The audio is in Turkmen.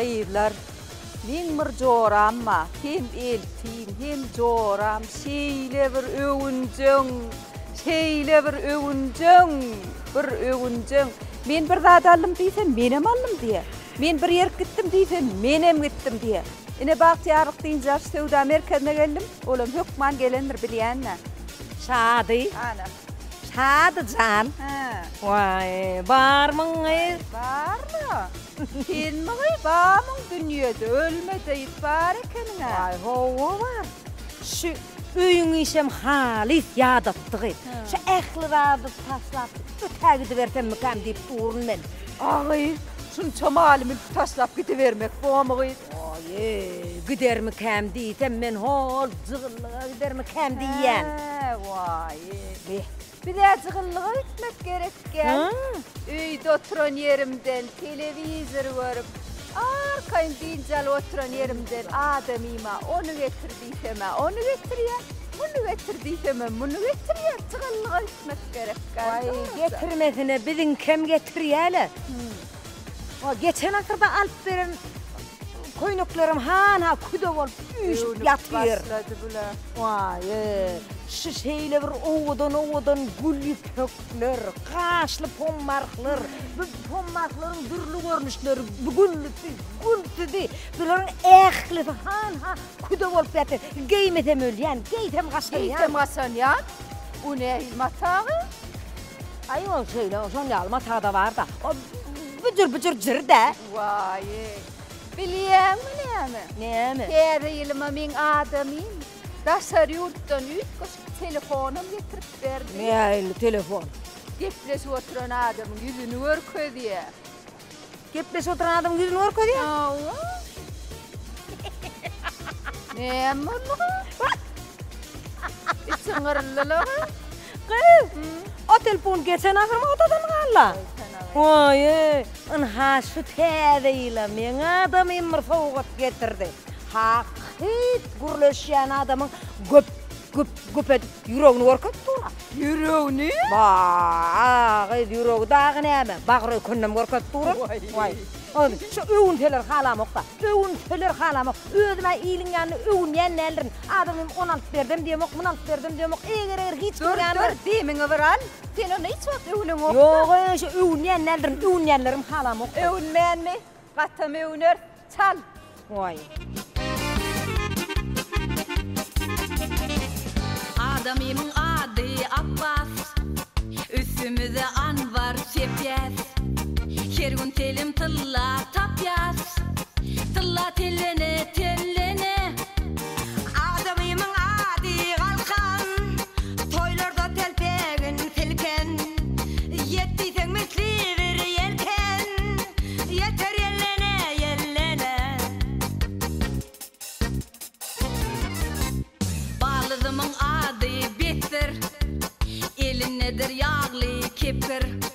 Gyzlar, meň bir joram bar, hem eltim, hem joram, şeýle bir öwünjeň, şeýle bir öwünjeň, bir öwünjeň. Men bir zat aldym diýsem, menem aldym diýýär. Men bir ýerik gitdim diýsem, menem gitdim diýýär. Ine, Bagtyýarlyk dynç alyş söwda merkezine geldim, olam hökman gelendir, bilýän-dä. Şady. Ana. Şady jan. Hä. Waý, barmyň gyz? Barmy? Senmi gyz, barmyň dünýede, ölme-de ýit bar ekeniň-ä. Waý, hawa bar. Şu öýüň işem halys ýadatdy gyz. Şu ähli zady taşlap ötä gidibersemmikäm diýip durun men. A gyz, şunça maly-mülki taşlap gidibermek bormy gyz? Waý-eý, gidermikäm diýsem men hol jygyllyga gidermikäm diýýän. Hä, waý-eý. Beh. Biz-ä jygyllyga gitmek gerek gel. Öýde oturan ýerimden telewizor görüp, arkaýyn dynç alyp oturan ýerimden adamyma ony getir diýsem-ä ony getirýär, muny getir diýsemem muny getirýär. Jygyllyga gitmek gerek gel. Waý, getirmesine biziňkem getirýä-le. Waý, geçen asyrda alyp beren köýneklerim han-ha küde bolup üýşüp ýatyr. Başlady bular. Waý, şu şeýle bir owadan-owadan gül ýüpekler, gaşly pommarklar, bu pommarklaryň dürli görnüşleri, güllüsi, gülsüzi, bularyň ählisi han-ha küde bolup ýatyr. Geýmesem ölýän, geýsem gaşanýan. Geýsem gaşanýan? O nähili mata gyz? Aý, ol şeýle, şon ýaly mata-da bar-da. O büjür-büjür jir-dä. Waý-eý. Bilýäňmi näme? Näme? Täze ýylyma meň adamym daşary ýurtdan üýtgeşik telefonam getirip berdi. Nähili telefon? Gepleşip oturan adamyň ýüzüni görkezýär. Gepleşip oturan adamyň ýüzüni görkezýär? Hawa. Näme boldy gyz? Içiň gyryldy-la gyz. Gyz, o telefon geçen asyr modadan galdy. Waý-eý, ynha şu täze ýyla meň adamym bir sowgat getirdi. Hakyt gürleşýän adamyň güp, güp, güp edip ýüregini görkezip dur-a. Ýüregini? Ba, gyz, ýüregi dagy näme, bagry ökeninem görkezip dur-a. Waý. Şu öwünseler halamok-da. Öwünseler halamok. Özüm-ä iliň ýanynda öwünýän däldirin. Adamym ony alyp berdem diýemok, muny alyp berdem diýemok. Eger-eger hiç kimiň ýanynda. Dur, dur, demiňi bir al. Sen onda hiç wagt öwüneňok-da. Ýog-eý, şu öwünýän däldirin. Öwünýänlerim halamok. Öwünmänmi? Gatam öwüneris. Çal! Waý. Adamymyň ady Apbas, Üstümize anbar sepýäs. Her gün telim tylla tapýas, Tylla tellene, tellene. Adamymyň ady Galkan, Toýlarda telpegin silken. Ýet diýseň misli bir ýelken, Ýeter ýellene, ýellene. Baldyzymyň ady Besdir, Elindedir ýagly kepir.